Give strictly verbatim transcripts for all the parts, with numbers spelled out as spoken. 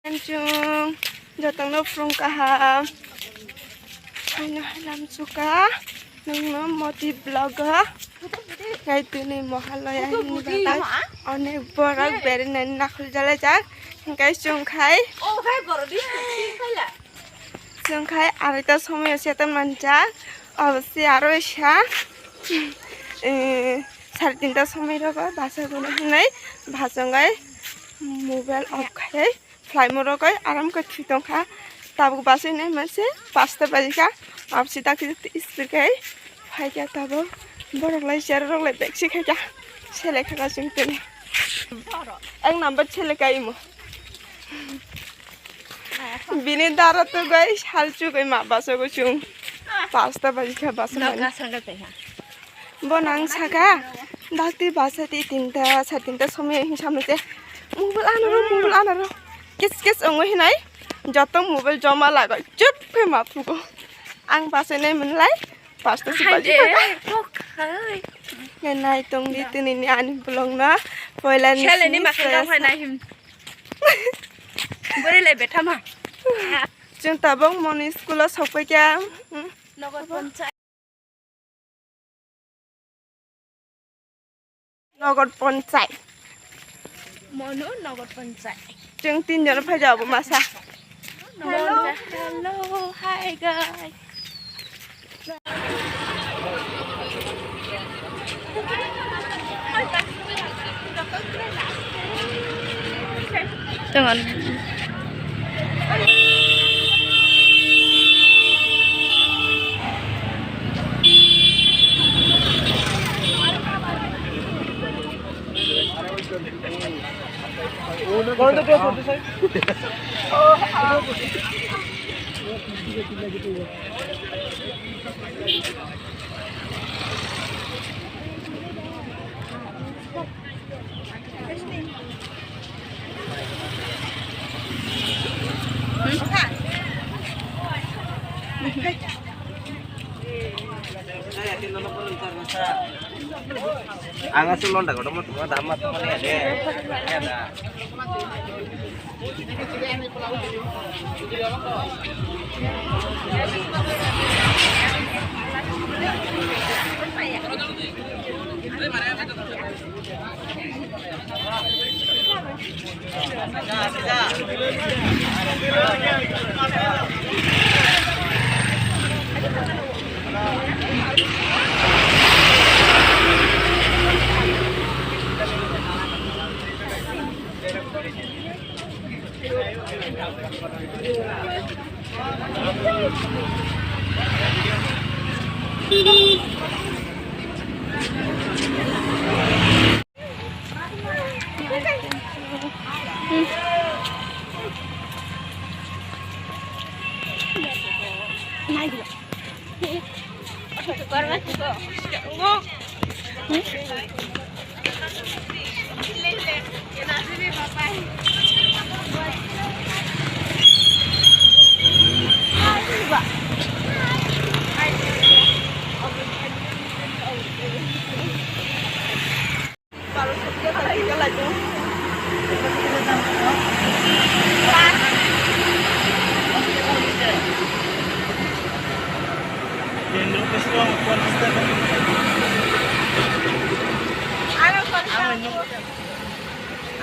Chwng jotono phwrwng kaham. Haino halam chuka nungno moti vlog o. Kai tini Mahalaya hini bagwi onek borok berinani nakhol jalajak. Hingkai chwng khai. Chwng khai aroita somoyo setan manjak. Obose aro sa, eh, sare tinta somoi rogo basa gono hinwi bachangwi mobile off khai. Phlaimorok oi aram khe thwi tongkha. Tabuk bachai nai manse pasta baji kha. Absi dakti dakti ispir khai phaikha tabuk. Borok lai cherok lai bag si khaikha. Sele kha chwng tini. Ek number sele kai imo. Bini dara tugwi sal chugwi ma bachago chwng. Pasta baji kha basa mani. Bo nang saka, dakti basa ti tinta, sa tinta somoi hinsa mase. Mobile anaro, mobile anaro. Kis kis ongo hinai. Joto mobile joma lago. Chup khe ma phugo. Ang basa nai manlai. Pasta si baji kha. Nai tong di tini ni ani vlog na. Poila ni sini ma khang khang nai him. Bore le betama. Chwng tabuk moni school o sokpai kya. Nogor Panchayat. Nogor Panchayat. Monu Nogor Panchayat. Chwng tin jon phai jabo masa. Hello, hello, hi guys. Tong ano. Ang aswk londa kotorma tongma da, ma tongmani ade.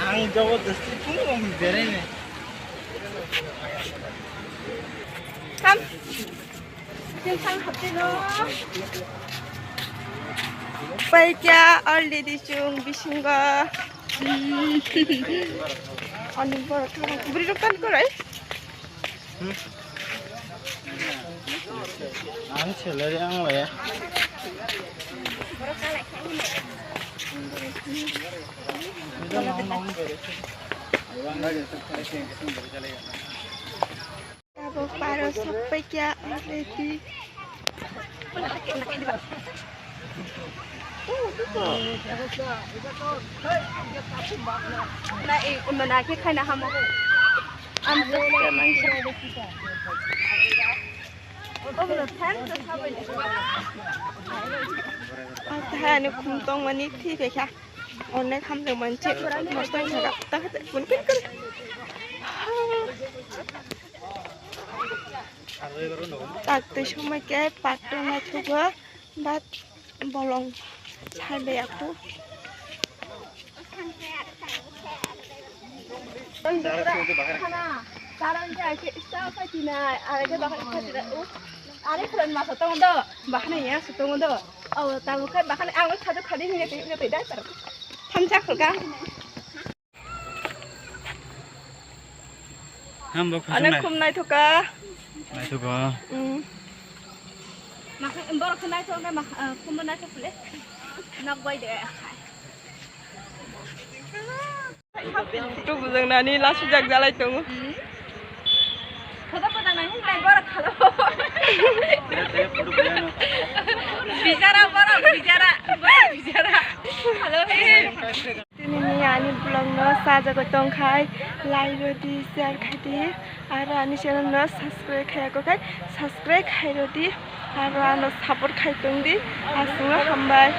Ang jabardasti phone rok berai nai. Paikya already chwng bisingo. Ani borok thang bwrwi rok tan korai. Ang salary ang laya. Tabuk paro sokpai kya already. Na, eh, mana ke khaina hamo. Ang just mangsa. Ang thani khum tongmani thwi phaikha. Onek hamjak manchi nosto wngkha. Ta khe kun kun kun. Tak twi songma khe pakto naithogo, but bolong sai bai aku. Are khuran masa tongo do, bahana ya su tongo do. O tamo khai bahana ang khadu khadi hinga tei hinga tei da tar. Thansa khulga. Hambo khosong. Ane nai. Khum naithoka. Naithoka. Mm. Makha borok khum naithok na makha khum naithok le. Nok bai de. Tubujwng nani lasijak jalai tongo. Photo photo nani tai borok khalo. Bijara borok bijara borok bijara. Khalo he. Tinini ani vlog no sajagwi tongkhai, like rodi, share khaidi, aro ani channel no subscribe khayakho khai subscribe khairodi, aro ano support khai tongdi, aswkno hambai.